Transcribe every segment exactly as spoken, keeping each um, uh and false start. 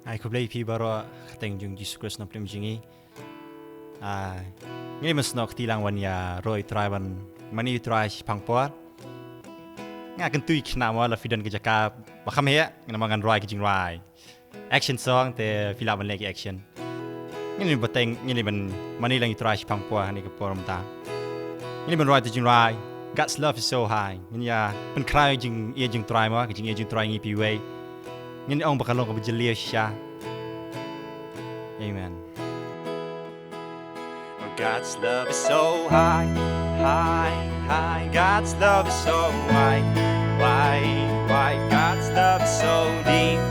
Ai khublei phi baroh, kyrteng jong Jisu Khrist nongpynim jong ngi. Ah, ngi must nok tilang wan ïaroh ïa u Trai ban mane ïa u Trai shiphang por. Nga kyntu ïa ki khynnah mo la phi don ka jaka ba kham heh, ngan wan ngan rwai ki jingrwai. Action song te phi lah ban leh ki action. Ngin ïa bteng, ngin ïa ban mane lang ïa u Trai shiphang por ha kane ka por mynta. Ngin ïa ban rwai te jingrwai God's love is so high. Ngin ïa pynkhraw ïa jing, ïa jong u Trai mo, ka jingïeit jong u Trai ngi phi wei. Ngin ong ba ka long kaba jylliew shisha. Amen. God's love is so high, high, high. God's love is so wide, wide, wide. God's love is so deep,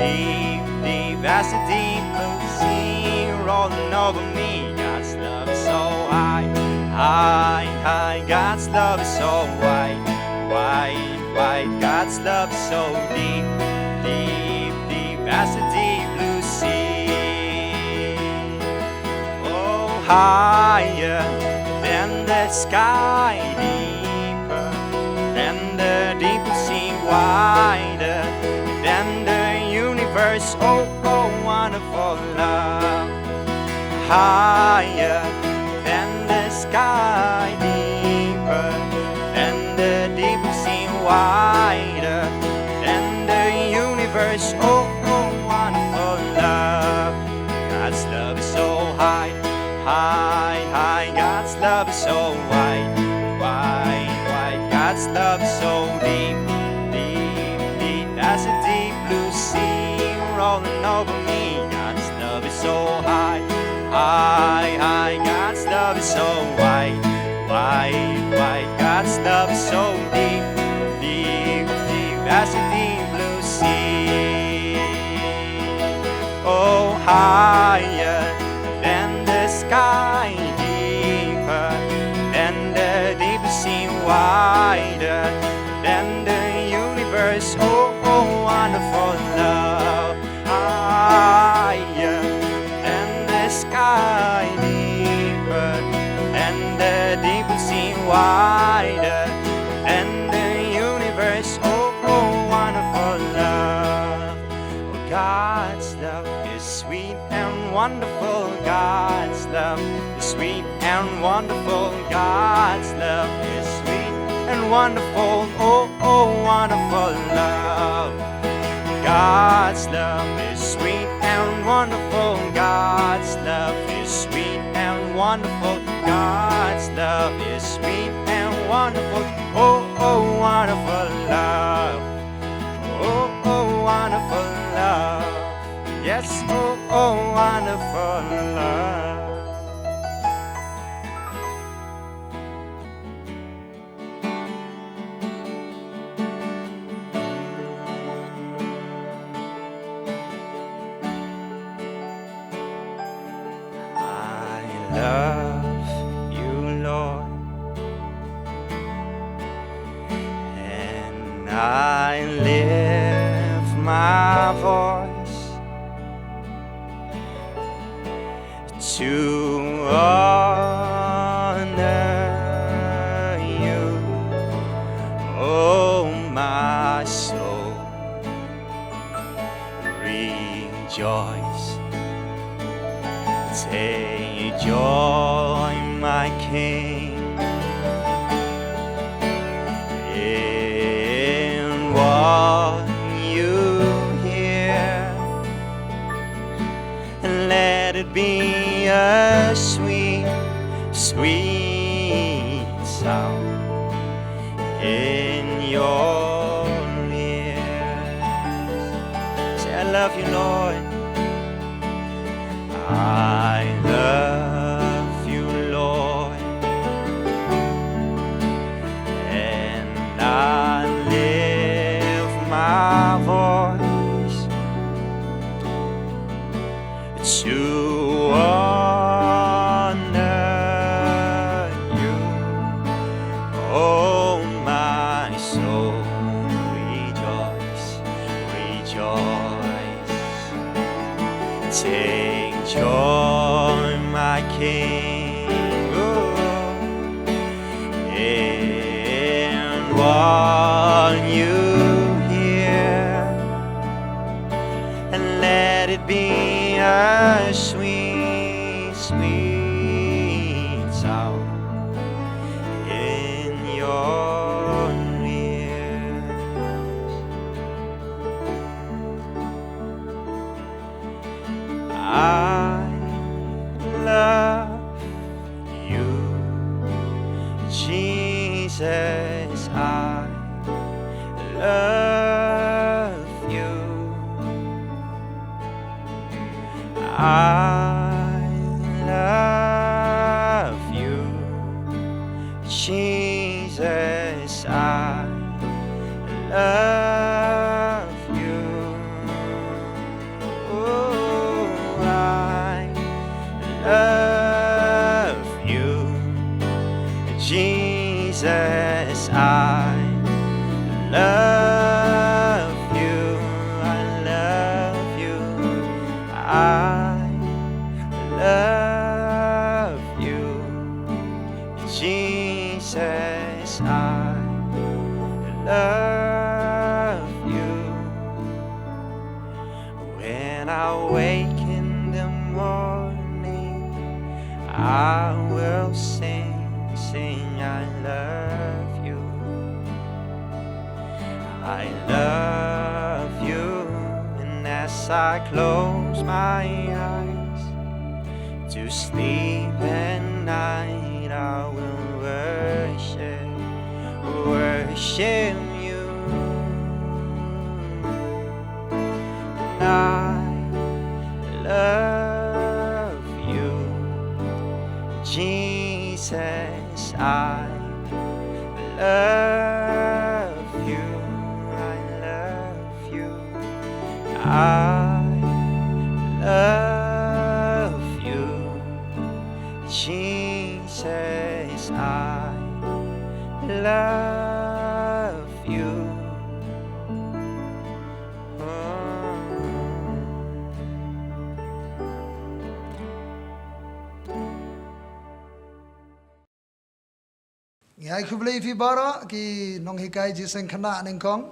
deep, deep. As the deep blue sea rolling over me. God's love is so high, high, high. God's love is so wide, wide, wide. God's love is so deep, deep, deep. As the deep blue sea. Oh, higher than the sky, deeper than the deep sea, wider than the universe. Oh, oh, wonderful love. Higher than the sky, deeper than the deep sea, wider than the universe. Oh, oh, wonderful love. God's love is so high, high, high. God's love is so wide, wide, wide. God's love is so deep, deep, deep. As a deep blue sea rolling over me. God's love is so high, high, high. God's love is so wide, wide, wide. God's love is so deep, deep, deep. As a deep blue sea. Oh, higher than the sky, deeper than the deep sea, wider than the universe. Oh, oh, wonderful love. Higher than the sky, deeper than the deep sea, wider than the universe. Oh, oh, wonderful love. Oh, God's love is sweet and wonderful. God's love is sweet and wonderful. God's love is sweet and wonderful. Oh, oh, wonderful love. God's love is sweet and wonderful. God's love is sweet and wonderful. God's love is sweet and wonderful. Oh, oh, wonderful love. Oh, oh, wonderful love. Yes, oh, oh, wonderful love. I love you, Lord, and I lift my voice to honor you. Oh, my soul, rejoice. Take joy, my King, in what you hear. And let it be a sweet, sweet sound in your ears. Say, "I love you, Lord." I love you, Lord, and I lift my voice to honor you. Oh, my soul, rejoice, rejoice. Take joy, my King, oh, in what you hear, and let it A sweet, sweet sound in your ears. I love you, Jesus, I love you. I love you, Jesus, I love you. Oh, I love you, Jesus, I love you, I love you, I love you, Jesus, I love you. When I wake in the morning, I will sing, sing, I love you. I love you, and as I close my eyes to sleep at night, I will worship, worship you. I love you, Jesus. I love you. I love you. I love you, Jesus. I love you. Ngi ai khublei ïa phi baroh ki nonghikai jingïaseng khynnah nyngkong.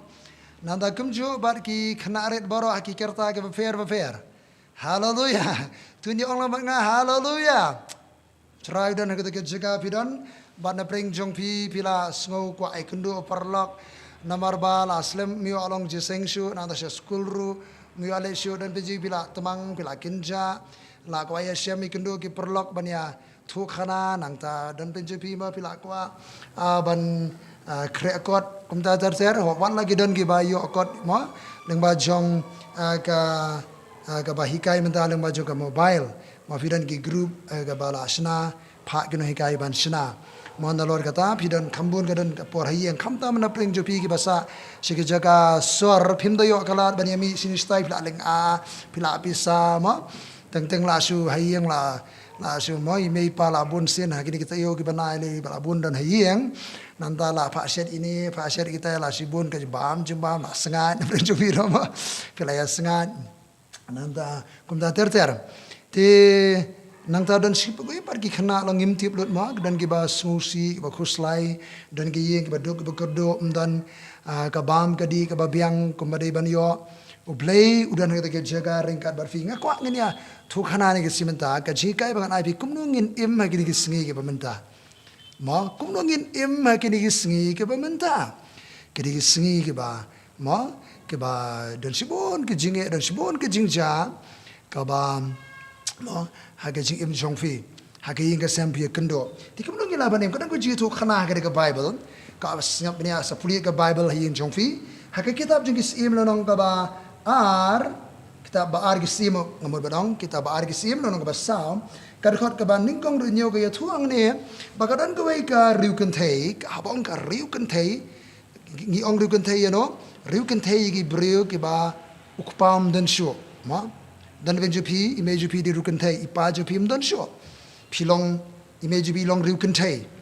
Nangta kumjuh bad ki khynnah rit baroh ha ki kirta kiba pher ba pher. Haleluya. To ngin ong lang bad nga, haleluya. Trai don ha kata ka jaka phi don, bad na pdeng jong phi, phi la sngew kwah ïakynduh paralok. Namar ba la slem ym ïoh long jingïaseng shuh, nangta sha skul ruh ym ïoh leit shuh, don phi jong phi la tmang, phi la kynjah. La kwah ïashem ïakynduh ki paralok ban ïathuh khana, nangta don phi jong phi ma phi la kwah, ah, ban, ah, khreh kot, kumta ter ter, wat la ki don kiba ïoh kot mo, lyngba jong, ah, ka, ah, kaba hikai mynta lyngba jong ka mobile. Ma phi don ki group, eh, kaba la shna, phah ki nonghikai ban shna. Mo nalor kata, phi don kham bun ka don ka por ha ïing, khamtam na pdeng jong phi kiba sah sha ki jaka sor, phim da ïoh ka lad ban ïamih shisha, phi la lyngngoh, phi la pisa, mo. Teng teng la shu ha ïing la, la shu mo, i mei i pa la bun sien ha kine ki taïew kiba nai lei, ba la bun don ha ïing. Nangta la phah shet ine, phah shet kita, la shibun ka jingbam, jingbam, la sngaid na pdeng jong phi ruh mo. Phi la ïa sngaid. Nangta kumta ter ter. Te nangta don shiphew pat ki khynnah la ngim tip lut mo, don kiba sngewsih, kiba khuslai, don ki ïing kiba duk kiba kyrduh, ym don, ah, ka bam ka dih kaba biang kumba dei ban ïoh. U Blei u don ha kata ka jaka ryngkat bad phi. Nga kwah ngin ïathuh khana ha kine ki sngi mynta, ka jinghikai ba ngan ai phi kumno ngin im ha kine ki sngi kiba mynta. Mo, kumno ngin im ha kine ki sngi kiba mynta. Kine ki sngi kiba, mo, kiba don shibun ki jingeh, don shibun ki jingjia, kaba, mo, ha ka jingim jong phi, ha ka ïing ka sem phi ïakynduh. Te kumno ngin lah ban im, ka don ka jingïathuh khana ha ka Baibl, ka sngap bniah sa pule ka Baibl ha ïing jong phi, ha ka kitab Jong ki Syiem lynnong kaba ar, Kitab ba ar ki Syiem, nga mut ban ong, kitab ba ar ki Syiem, lynnong kaba saw, ka dkhot kaba nyngkong ruh hynñiew ka ïathuh hangne, ba ka don kawei ka riewkynthei, ka hap ong ka riewkynthei, ngi ong riewkynthei ïa no, riewkynthei ïa ki briew kiba u kpa um don shuh, mo? Don bynta jong phi, i mei jong phi dei riewkynthei, i pa jong phi um don shuh. Phi long, i mei jong phi long riewkynthei.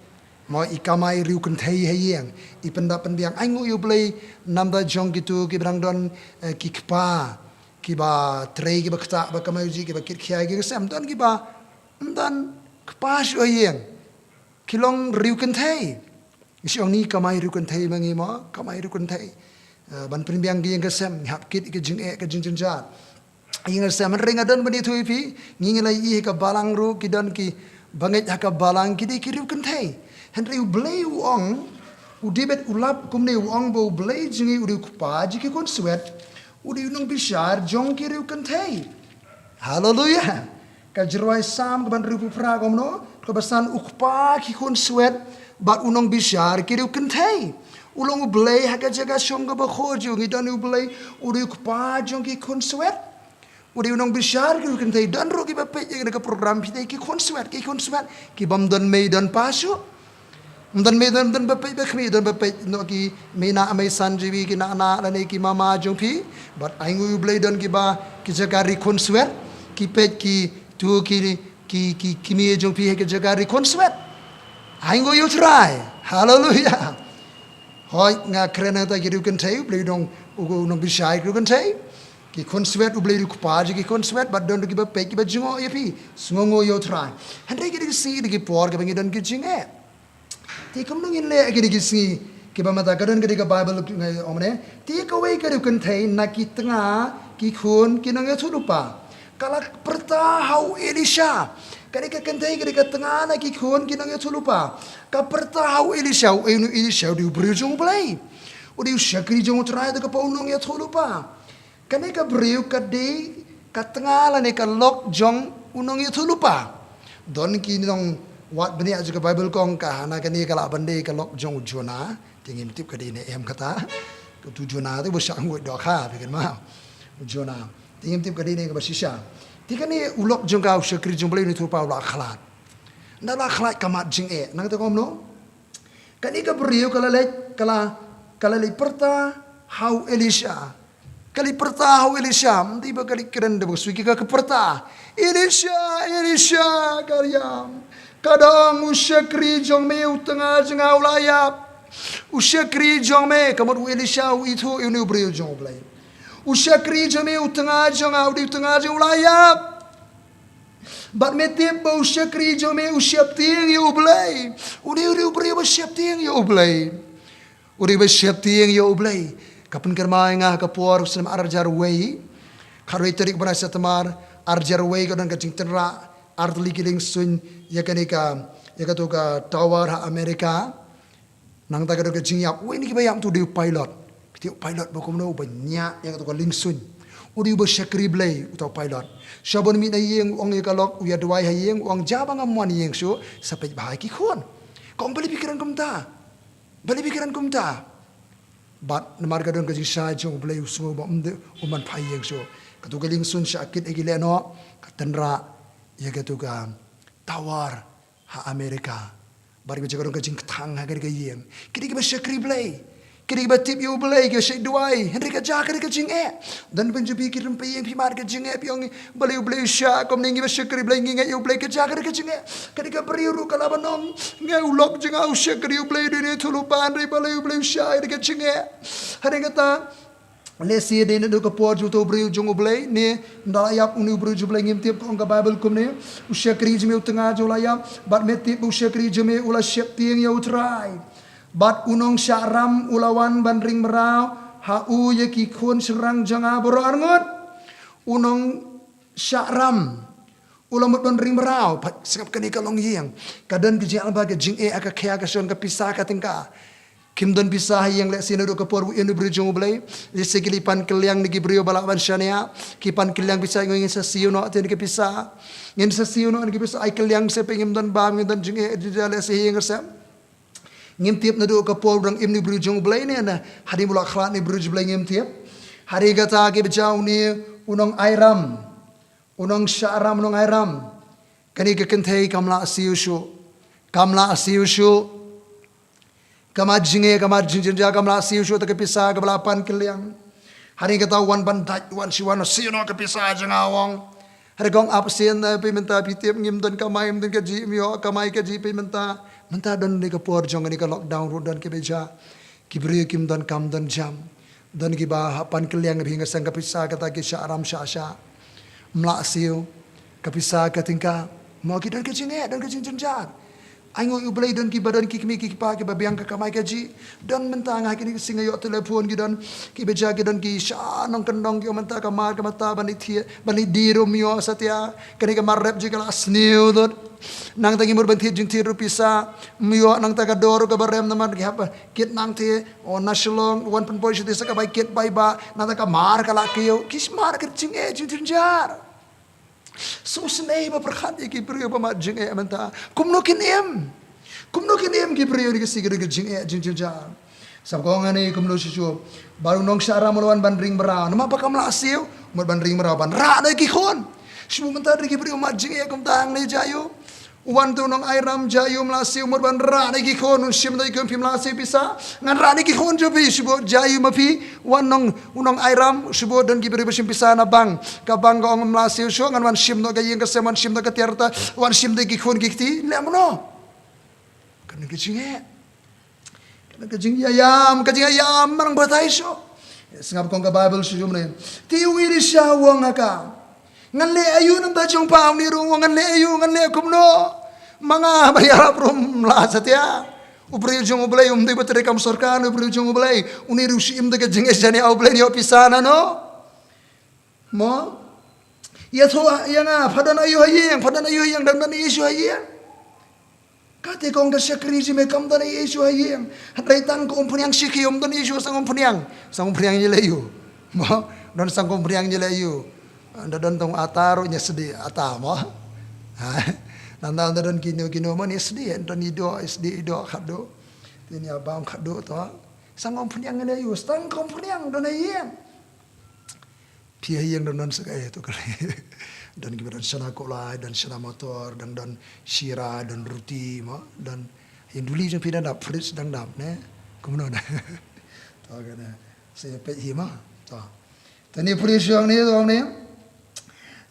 Mo, i kamai riewkynthei ha ïing, i pyndap pynbiang, ai nguh ïa U Blei, namar ba jong kito kiba dang don, eh, ki kpa, kiba trei, kiba ktah, ba kamai u ji, kiba kit khia, ki sem, don kiba, ym don kpa shuh ha ïing. Ki long riewkynthei. Ngi shu ong ngi kamai riewkynthei ma ngi mo, kamai riewkynthei. Eh, ban pynbiang ki ïing ki sem, ngi hap kit ki jingeh, ki jingjynjar. Ïa nga sem, hynrei nga don ban ïathuh ïa phi, ngi ngi la ïohi ha ka balang ruh, ki don ki bangeit ha ka balang, ki dei ki riewkynthei. Hynrei U Blei u ong, u David u lap kumne, u ong ba U Blei jong ngi u dei u Kpa jong ki khun swet, u dei u nongbishar jong ki riewkynthei. Haleluia. Ka jingrwai Salm kaba hynriewphew phra ka ong kumno, kaba san, u Kpa ki khun swet bad u nongbishar ki riewkynthei. U long U Blei ha ka jaka shong kaba khuid jong ngi, don U Blei, u dei u Kpa jong ki khun swet. U dei u nongbishar ki riewkynthei. Don ruh kiba peit ïa ka program, phi dei ki khun swet, ki khun swet, ki bym don mei don pa shuh. Ym don mei don, don ba peit ba khmih, don ba peit noh ki mei na mei san jong phi, ki na na lane ki mama jong phi. Bad ainguh ïa U Blei don kiba ki jaka ri khun swet, ki peit ki tu ki ki ki kmie jong phi ha ki jaka ri khun swet. Ainguh ïa U Trai. Haleluia. Hooid, nga kren nangta ki riewkynthei, U Blei u dei u nongbishar ki riewkynthei. Ki khun swet, U Blei u dei u Kpa jong ki khun swet, bad don ruh kiba peit kiba jngoh ïa phi. Sngewnguh ïa U Trai. Hynrei ki dei ki sngi, ki dei ki por kiba ngi don ki jingeh. Te kumno ngin leh ha kine ki sngi kiba mynta? Ka don ka dei ka Baibl, nga ong ne. Te kawei ka riewkynthei na ki tnga ki khun ki nongïathuhlypa, ka la pyrta ha u Elisha. Ka dei ka kynthei, ka dei ka tnga na ki khun ki nongïathuhlypa. Ka pyrta ha u Elisha, u, u Elisha u dei u briew jong U Blei. U dei u shakri jong U Trai, te ka pa u nongïathuhlypa. Kane ka briew ka dei ka tnga lane ka lok jong u nongïathuhlypa. Don ki nongwad bniah jong ka Baibl ka ong ka hana kane ka lah ban dei ka lok jong u Jonah. Te ngim tip ka dei ne em kata. Ka tu Jonah te ba shah nguid doh ka, phi kynmaw. U Jonah. Te ngim tip ka dei ne kaba shisha. Te kane u lok jong ka, u shakri jong U Blei, u nongïathuhlypa, u la khlad. Nda la khlad ka mad jingeh. Nangta kumno? Kane ka briew ka la leit, ka la, ka la leit pyrta ha u Elisha. Ka leit pyrta ha u Elisha, ym dei ba ka leit kren da ba suki, ka, ka pyrta. Elisha, Elisha, ka ïam. Ka dang, u shakri jong me, u tnga jong nga u la ïap. U shakri jong me, ka mut u Elisha u ithuh ïa une u briew jong U Blei. U shakri jong me, u tnga jong nga, u dei u tnga jong nga u la ïap. Bad me tip ba u shakri jong me u sheptieng ïa U Blei. U dei, u dei u briew ba sheptieng ïa U Blei. U dei ba sheptieng ïa U Blei. Ka pynkynmaw ïa nga ha ka por u snem ar hajar wei. Khatwei tarik bnai September ar hajar wei ka don ka jingtynrah ar tylli ki liengsuiñ ïa kane ka, ïa kato ka tower ha America. Nangta ka don ka jingïap, uwei na kiba ïap mynta u dei u pilot. Phi tip u pilot ba kumno, uba ñiah ïa kato ka liengsuiñ. U dei uba shakri Blei uta u pilot. Sha ban mih na ïing u ong ïa ka lok, u ïa duwai ha ïing, u ong, ja ba ngam wan ïing shuh, sa peit bha ïa ki khun. Ka ong, balei phi kren kumta? Balei phi kren kumta? Bad namar ka don ka jingshai jong U Blei, u sngew ba ym dei, um ban phai ïing shuh. Kato ka liengsuiñ shah kit ïa ki lehnoh, ka tynrah ïa kato ka tower ha America. Bad ka jaka don ka jingkthang ha kane ka ïing. Ki dei kiba shakri Blei. Ki dei kiba tip ïa U Blei, kiba shait duwai. Hynrei ka jia kane ka jingeh. Don ban jubab ki rympei ïing, phi mad ka jingeh, phi ong, balei U Blei u shah kumne, ngi ba shakri Blei, ngi ngeit ïa U Blei, ka jia kane ka jingeh. Kane ka briew ruh ka lah ban ong, nga u lok jong nga u shakri U Blei, u dei u nongïathuhlypa, hynrei balei U Blei u shah kane ka jingeh. Hynrei kata, lehse dei naduh ka por jong uto u briew jong U Blei, ne ynda la ïap une u briew jong U Blei ngim tip, ka ong ka Baibl kumne, u shakri jong me u tnga jong u la ïap, bad me tip ba u shakri jong me u la sheptieng ïa U Trai. Bad u nongshah ram u la wan ban ring mraw ha u ïa ki khun shynrang jong nga baroh arngut. U nongshah ram u la mut ban ring mraw, bad sngap kane ka longïing. Ka don ka jingeh, ka jingeh ha ka khia ka shon, ka pisa ka tyngka. Kim don pisa ha ïing, lehse naduh ka por u im une u briew jong U Blei. Lehse ki la pan kylliang na ki briew ba lah ban shaniah. Ki pan kylliang pisa, ngin sa siew noh te na ki pisa. Ngin sa siew noh na ki pisa, ai kylliang se phi, ngim don bam, ngim don jingeh, lehse ha ïing ka sem. Ngim tip naduh ka por u dang im une u briew jong U Blei ne, ne hadien ba u la khlad une u briew jong U Blei ngim tip. Hadien kata ki ba jia une u nongai ram. U nongshah ram, u nongai ram. Kane ka kynthei kam lah siew shuh. Kam lah siew shuh. Ka mad jingeh, ka mad jingjynjar, kam lah siew shuh ïa ka pisa kaba la pan kylliang. Hadien kata u wan ban dait, u wan shu wan, siew noh ka pisa jong nga, u ong. Hadien ka ong, ap sien, eh, phi mynta phi tip ngim don kamai, ngim don kajih, ym ïoh kamai kajih phi mynta. Mynta don kane ka por jong kane ka lockdown ruh don kiba jia. Ki briew kim don kam don jam. Don kiba hap pan kylliang, phi nga seng ka pisa kata ki shah ram shah shah. Ym lah siew, ka pisa ka tyngka. Mo ki don ka jingeh, don ka jingjynjar. Ai ngi u Blei don kiba don ki kmie ki kpa kiba biang ka kamai kajih. Don mynta nga ha kine ki sngi nga ïoh telephone ki don kiba jia ki don ki sha nongkyndong ki ong mynta ka mar ka mata ban ïa thiah ban ïa die ruh ym ïoh satia. Kane ka mar rep jong ka la sniew dot. Nangta ngi mut ban thied jingthied ruh pisa ym ïoh, nangta ka dor ruh kaba rem namar ki hap kit nangta, o na Shillong wan pynpoi shatei sa ka bai kit bai bah, nangta ka mar ka la kiew, ki mar ka jingeh jingjynjar. Sngewsynei ba pyrkhat ïa ki briew ba mad jingeh mynta. Kumno kin im? Kumno kin im ki briew ïa ki sngi ki jingeh jingjynjar? Sngap kong, ani kumno shuh shuh. Ba u nongshah ram u la wan ban ring mraw. Namar ba kam lah siew, mut ban ring mraw ban rah noh ïa ki khun. Shu mynta ri ki briew mad jingeh kumta hangne jia ïa u. Wan tu nong ai ram jia ïa u, ym lah siew, mut ban rah noh ïa ki khun, un shim noh ïa ki khun, phim lah siew pisa. Ngan rah noh ïa ki khun jong phi, shu jia ïa u ma phi. Wan nong, u nong ai ram, shu don ki briew ba shim pisa na bank. Ka bank ka ong ym lah siew shuh, ngan wan shim noh ka ïing ka sem, wan shim noh ka tiar ta, wan shim noh ïa ki khun ki kti. Leh kumno? Kane ka jingeh. Kane ka jingïaïam, ka jingïaïam, marang batai shuh. Sngap kong ka Bible shu jumne. Te u Elisha u ong ha ka, ngan leh aïu namar jong pha? Une ruh u ong ngan leh aïu, ngan leh kumno? Ma nga ba ïarap ruh ym lah satia. U briew jong U Blei um dei ba trei kam sorkar, u briew jong U Blei. Une ruh u shim da ka jingeh jani, a U Blei, ïoh pisa nano. Mo? Ïathuh ïa nga, pha don aïu ha ïing, pha don aïu ha ïing, dang don aïu ha ïing? Kata kong ka shakri jong me kam don aïu ha ïing. Hynrei tang ka umphniang shi khiew, ym don aïu sang umphniang. Sang umphniang ïaleh aïu? Mo? Don sang umphniang ïaleh aïu? Da don tang ata ruh ñiah sdieh ata mo. Ha? Nanda da don kino kino mo ñiah sdieh, don i doh, sdieh i doh khatduh. Te ñiah bam khatduh to. Sang umphniang ïaleh aïu? Sang umphniang don ha ïing. Phi ha ïing don don sa kaei to kali. Don kiba don shana kolai, don shana motor, don don shira, don ruti mo, don ïing duli jong phi dang dap, fridge dang dap ne. Kumno ne. To kane. Sa peit hi mo. To. Tani puri shong ni to ni.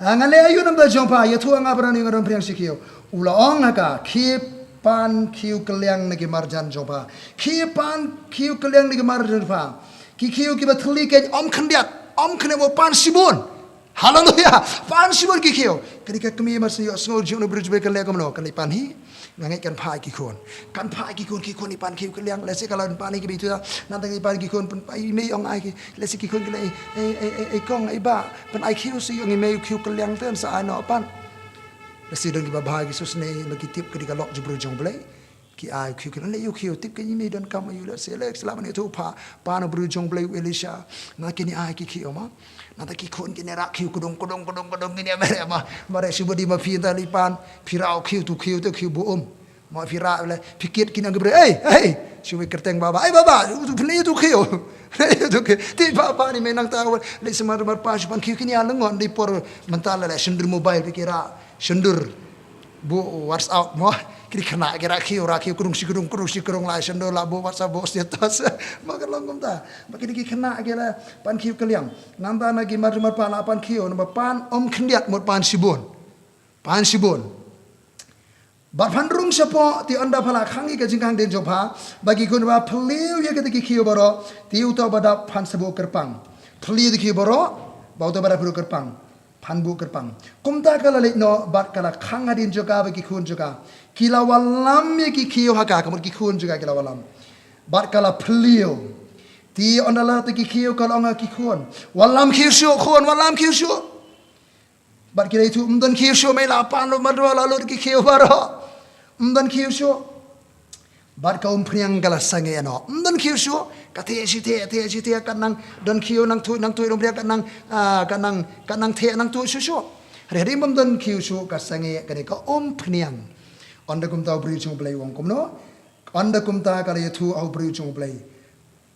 Ah, ngan leh aïu namar jong pha, ïathuh ha nga ba don aïu nga don phniang shi khiew. U la ong ha ka, khie pan khiew kylliang na ki marjan jong pha. Khie pan khiew kylliang na ki marjan jong pha. Ki khiew kiba thylli keiñ ym khyndiat, ym khyndiat mo, pan shibun. Haleluya. Pan shibun ki khiew. Kane ka kmie mar shu ïohsngew jong u briew jong U Blei kan leh kumno, kan leit pan hi. Nga ngeit kan phah ïa ki khun. Kan phah ïa ki khun, ki khun i pan khiew kylliang. Lehse ka la pan ïa ki beit tu. Nangta i pan ki khun, pyn, i mei ong ai ki. Lehse ki khun ki leh, ei, ei, ei, ei kong, ei bah, pyn ai khiew seh, ong i mei, khiew kylliang te sa ai noh pan. Lehse don kiba bha ki shu snei, la ki tip ka dei ka lok jong u briew jong U Blei. Ki ai khiew kylliang, leh ïa u khiew, tip ka i mei donkam aïu, lehse leh sla ban ïathuh pha, pan u briew jong U Blei u Elisha. Na kine ai ki khiew ma. Nangta ki khun kine rah khiew kdung kdung kdung kdung kine, mareh ma. Mareh shu badi ma phi nangta leit pan, phi rah u khiew tu khiew te khiew bu um. Ma phi rah le, phi kit kine ki briew. Ei, ei. Shu wei kyrteng baba. Ei baba, u tu phi leh ïa tu khiew. Leh ïa tu khiew. Te baba ni me nangta leit sumar mar pa shu pan khiew kine ïa lyngngoh, dei por mynta la leh shyndur mobile phi ki rah. Shyndur. Buh WhatsApp mo. Ki khynnah ki rah khiew, rah khiew kdung shi kdung, kdung shi kdung, la shyndur, la buh WhatsApp, buh status. Ma ka long kumta. Ba kine ki khynnah ki la pan khiew kylliang. Nangta na ki mar mar pa la pan khiew, nangta pan ym khyndiat, mut pan shibun. Pan shibun. Bad phan rung shapoh, te ynda pha la khang ïa ka jingkhang hadien jong pha, ba ki khun ba phylliew ïa kita ki khiew baroh, te uta uba dap phan sa buh kyrpang. Phylliew ïa ki khiew baroh, ba uta uba dap phan buh kyrpang. Phan buh kyrpang. Kumta ka la leit noh, bad ka la khang hadien jong ka bad ki khun jong ka. Ki la wallam ïa ki khiew ha ka, ka mut ki khun jong ka ki la wallam. Bad ka la phylliew. Te ynda la lut ki khiew ka la ong ha ki khun. Wallam khiew shuh khun, wallam khiew shuh. Bad ki la ïathuh, ym don khiew shuh, mei la pan lut, marduh la lut ki khiew baroh. Ym don khiew shuh. Bad ka umphniang ka la sangeh noh. Ym don khiew shuh, ka theh shi theh, theh shi theh, ka nang don khiew nang tuid, nang tuid umphniang ka nang, ah, ka nang, ka nang theh nang tuid shuh shuh. Hynrei hadien bym don khiew shuh ka sangeh kane ka umphniang. Ynda kumta u briew jong U Blei u ong kumno? Ynda kumta ka la ïathuh ha u briew jong U Blei.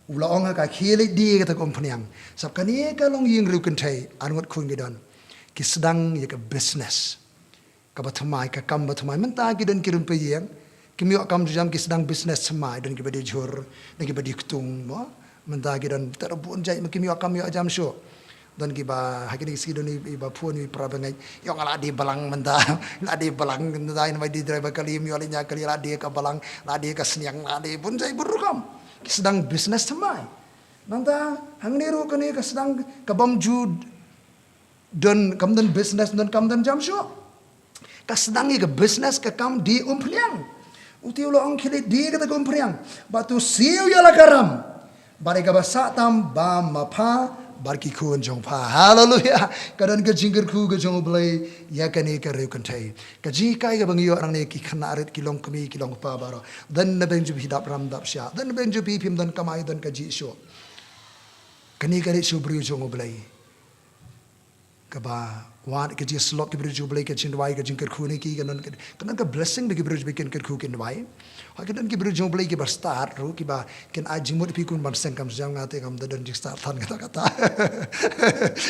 U la ong ha ka, khie leit die kata ka umphniang. Sap kane ka long ïing riewkynthei, arngut khun ki don. Ki sdang ïa ka business. Kaba thymmai, ka kam ba thymmai, mynta ki don ki rympei ïing. Kim ïoh kam jam, ki sdang business thymmai, don kiba die jhur, don kiba die ktung mo. Mynta ki don, tara bun jait ma kim ïoh kam ïoh jam shuh. Don kiba, ha kine ki sngi don i, iba phone i para bangeit. Ïoh nga la die balang mynta. La die balang mynta, in bai die driver kali, ym ïoh leit ñiah kali, la die ka balang, la die ka sniang, la die bun jait bun rukom. Ki sdang business thymmai. Nangta hangne ruh kane ka sdang ka bym ju don, kam don business, don kam don jam shuh. Ka sdang ïa ka business ka kam die umphniang. Uta u la ong khie leit die kata ka umphniang, bad to siew ïa la ka ram, bad ïa kaba sah tam bam ma pha bad ki khun jong pha. Haleluia. Ka don ka jingkyrkhu ka jong U Blei ïa kane ka riew kynthei. Ka jinghikai kaba ngi ïoh nangne, ki khynnah rit, ki longkmie, ki longkpa baroh, don na bynta jong phi dap ram dap shyiap, don na bynta jong phi phim don kamai, don ka jingshoh. Kane ka rit sha u briew jong U Blei. Kaba wad ka jingsyllok ki briew jong U Blei, ka jingduwai, ka jingkyrkhu na ki, ka don ka, ka don ka blessing ba ki briew jong U Blei kin kyrkhu, kin duwai. Hooid, ka don ki briew jong U Blei kiba stad ruh, kiba kin ai jingmut ïa phi, kum ban seng kam seng, nga te ngam da don jingstad than kata kata.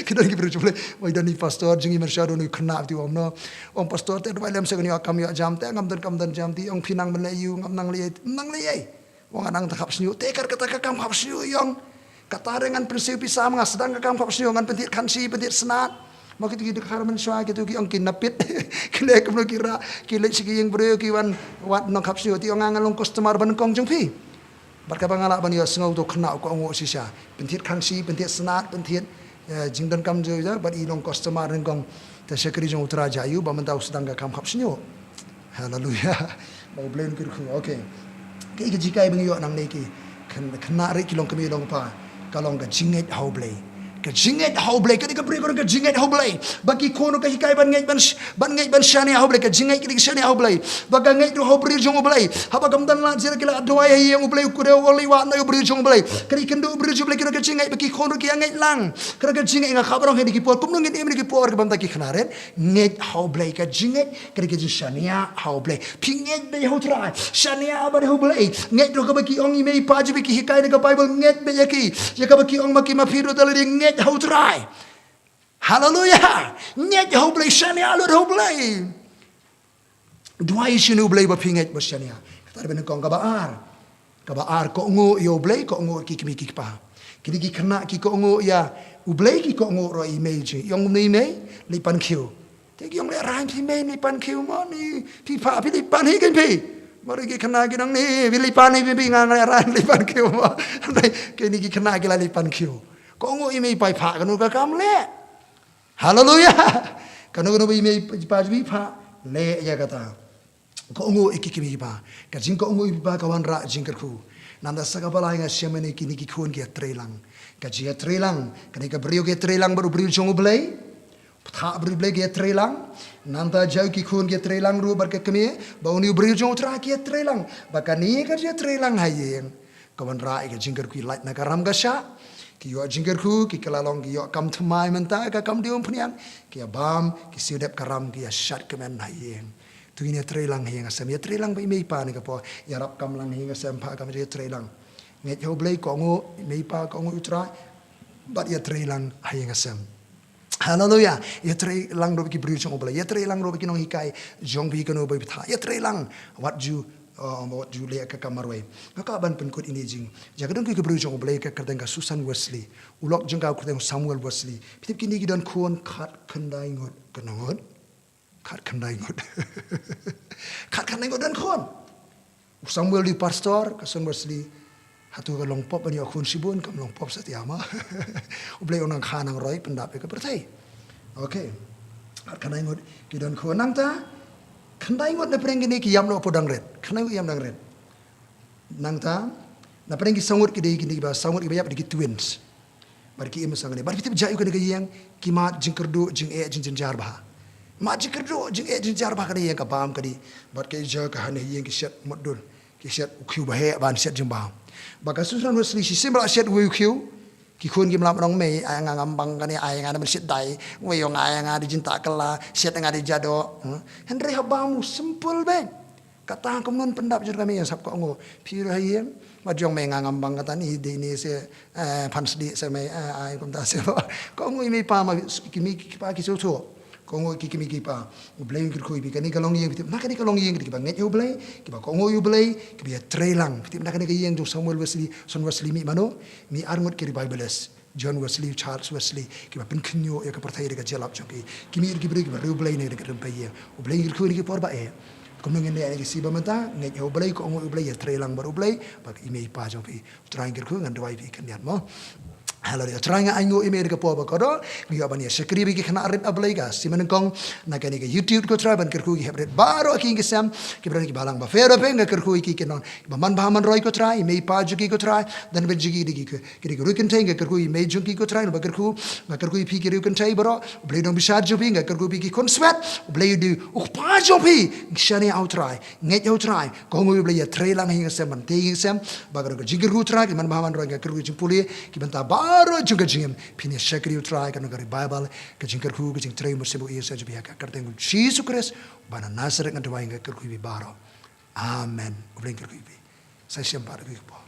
Ki don ki briew jong U Blei, wei, don i pastor jong ngi mynshuwa, don i khynnah, te ong kumno, ong pastor, te duwai lem seh, ngan ïoh kam ïoh jam, te ngam don kam don jam, te ong phi nang ban leh aïu, ngam nang leh, nang leh ei. Ong nga nang tang khap shñiuh, te kat kata ka kam khap shñiuh, i ong. Kata re ngan pynsiew pisa ma nga, sdang ka kam khap shñiuh, ngan pynthied khansi, pynthied snat. Ma kitu ki dkhar mynshuwa, kitu ki ong ki napit. Ki leh kumno ki rah, ki leit sha ki ïing briew, ki wan wad nongkhap shñiuh, te ong nga, ngan long customer ba nyngkong jong phi. Bad kaba nga lah ban ïohsngew, uto u khynnah u kohnguh shisha. Pynthied khansi, pynthied snat, pynthied, eh, jingdonkam jong u, bad i long customer nyngkong. Te shakri jong U Trai, jia aïu ba mynta u sdang ka kam khap shñiuh. Haleluia. Ba U Blei un kyrkhu. Okay. Kaei ka jinghikai ba ngi ïoh nangne, ki khyn-, khynnah rit, ki longkmie longkpa? Ka long ka jingngeit ha U Blei. Ka jingngeit ha U Blei, ka dei ka briew ka long ka jingngeit ha U Blei. Ba ki khun ruh ka hikai ban ngeit ban sh-, ban ngeit ban shaniah ha U Blei, ka jingngeit ka dei ka shaniah ha U Blei. Ba ka ngeit ruh ha u briew jong U Blei. Haba kam don lad, jia ki la duwai ha ïing, U Blei u kdew, u leit wad noh ïa u briew jong U Blei. Ka dei kynduh u briew jong U Blei, ka long ka jingngeit, ba ki khun ruh ki ïa ngeit lang. Ka long ka jingngeit, nga khaphrang hi da ki por, kumno ngin im da ki por, kaba mynta ki khynnah rit, ngeit ha U Blei, ka jingngeit, ka dei ka jingshaniah ha U Blei. Phi ngeit beit ha U Trai, shaniah beit ha U Blei. Ngeit ruh kaba ki ong i mei i pa jong phi, ki hikai na ka Baibl, ngeit beit ïa ki. Ïa kaba ki ong ma ki, ma phi ruh da lade, ngeit ha U Trai. Haleluia. Ngeit ha U Blei, shaniah lut ha U Blei. Duwai sha U Blei ba phi ngeit bad shaniah. Kata dei ba nyngkong. Kaba ar. Kaba ar, kohnguh ïa U Blei, kohnguh ïa ki kmie ki kpa. Kine ki khynnah ki kohnguh ïa U Blei, ki kohnguh ruh ïa i mei jong ngi. I ong kumne i mei, leit pan khiew. Te ki ong, lehraiñ phi mei, leit pan khiew mo, ne phi pa, phi leit pan hi kein phi. Mar ki khynnah ki ong ne, phi leit pan hi phi, phi, nga, nga lehraiñ, leit pan khiew mo. Kine ki khynnah ki la leit pan khiew. Kohnguh i mei i pa, i pa, kano ka kam leh. Haleluia. Kano kano ba i mei i pa jong phi i pa, leh ïa kata. Kohnguh ïa ki kmie ki pa. Ka jingkohnguh ïa ki pa ka wanrah jingkyrkhu. Nangta sa kaba lai, nga shem ïa kine ki khun ki ïatreilang. Ka jingïatreilang, kane ka briew ka ïatreilang bad u briew jong U Blei. Pathah briew Blei ki ïatreilang. Nangta jia ki khun ki ïatreilang ruh bad ka kmie, ba une u briew jong U Trai ki ïatreilang. Ba kane ka jingïatreilang ha ïing ka wanrah ïa ka jingkyrkhu, lait na ka ram ka shah. Ki ïoh jingkyrkhu, ki kylla long, ki ïoh kam thymmai mynta, ka kam die umphniang. Ki ïa bam, ki siew dep ka ram, ki ïa shad kmen ha ïing. To ngin ïatreilang ha ïing ha sem, ïatreilang bad i mei i pa ha kane ka por, ïarap kam lang ha ïing ha sem, phah kam, ïatreilang. Ngeit ha U Blei, kohnguh i mei i pa, kohnguh ïa U Trai, bad ïatreilang ha ïing ha sem. Haleluia. Ïatreilang ruh bad ki briew jong U Blei. Ïatreilang ruh bad ki nonghikai jong phi, kano ba phi pathah. Ïatreilang. Wat ju, uh, wat ju leh ka kam marwei. Nga kwah ban pynkut ïa kine ki jingjia. Ka don ki briew jong U Blei, ka kyrteng ka Susan Wesley. U lok jong ka u kyrteng Samuel Wesley. Phi tip kine ki don khun khatkhyndai ngut. Khyndai ngut. Khat khyndai ngut. Khat khyndai ngut don khun. U Samuel dei pastor, ka Susan Wesley. Hato ka long pop ban ïoh khun shibun, kam long pop satia mo. U Blei u nang kha nang roi pyndap ïa ka pyrthei. Okay. Khat khyndai ngut ki don khun, nangta khyndai ngut na pdeng kine ki ïam noh hapoh dang rit. Khyndai ngut ïam dang rit. Nangta na pdeng ki saw ngut ki dei kine kiba, saw ngut kiba ïap dei ki twins. Bad ki im sha kane. Bad phi tip jia ïa kane ka ïing, ki mad jingkyrduh, jingeh, jingjynjar bha. Mad jingkyrduh, jingeh, jingjynjar bha kane ka ïing, ka bam ka dih. Bad ka ïa ka ha kane ka ïing ki shet mutdur. Ki shet u khiew ba heh ban shet jingbam. Bad ka Susan Wesley shisien ba la shet uwei u khiew, ki khun kim lah ban ong, mei, ai nga ngam bang kane, ai nga na ban shet dai. Wei ong ai nga da jingtah kylla, shet nga da jadoh. Hmm? Hynrei ha bam u simple beit. Kata kumno pyndap jur kami ïa sap kohnguh. Phi ruh ha ïing. Wat jong mei nga ngam bang kata ni dei ni se, eh, phan sdih se mei, eh, ai kumta se ba. Kohnguh i mei i pa ma ki mei ki pa ki shu shu. Kohnguh ki kmie ki pa. U Blei un kyrkhu ïa phi. Kane ka long ïing, phi tip na kane ka long ïing kiba ngeit ïa U Blei, kiba kohnguh ïa U Blei, kiba ïatreilang. Phi tip na kane ka ïing jong Samuel Wesley, Susan Wesley mih mano, mih arngut ki revivalist. John Wesley, Charles Wesley, kiba pynkhynñiuh ïa ka pyrthei da ka jingïalap jong ki. Ki mih ruh ki briew, ki briew Blei ne da ka rympei ïa. U Blei un kyrkhu ïa ki por ba eh. Kumno ngin leh ïa ki shi ba mynta, ngeit ha U Blei, kohnguh ïa U Blei, ïatreilang bad U Blei, bad i mei i pa jong phi. U Trai un kyrkhu, ngan duwai phi khyndiat mo. Haleluya. Trai, nga ainguh ïa me da ka por ba kordor, nga ïoh ban ïa shakri bad ki khynnah rit, A Blei, ka sien nyngkong na kane ka YouTube, ko Trai, ban kyrkhu ïa ki hep rit baroh, ki ïing ki sem, ki briew ki balang bapher bapher, nga kyrkhu ïa ki, ki nong ba man bha man roi, ko Trai, ïa mei pa jong ki, ko Trai, don bad jong ki, ki dei ki, ki dei ki riewkynthei, nga kyrkhu ïa mei jong ki, ko Trai, nga kyrkhu, nga kyrkhu ïa phi ki riewkynthei baroh, U Blei, nongbishar jong phi, nga kyrkhu ïa phi ki khun swet, U Blei, u dei u kpa jong phi, shane ïa u Trai, ngeit ïa u Trai, ko Trai, U Blei, ïa trei lang ha ïing ha sem, ban tei ïing ha sem, ba ka dei ka jingkyrkhu, Trai, ki man bha man roi, nga kyrkhu jingpule, ki bynta baroh jong ka jingim, phin ïa shakri, u Trai, ka long ka revival, ka jingkyrkhu, ka jingtrei, mynsiem, u ïing ha sem jong phi, ha ka kyrteng U Jisu Khrist, uba na Nasareth ngan duwai, nga kyrkhu ïa phi baroh. Amen. U Blei un kyrkhu ïa phi. Sa shem pat ha kawei ka por.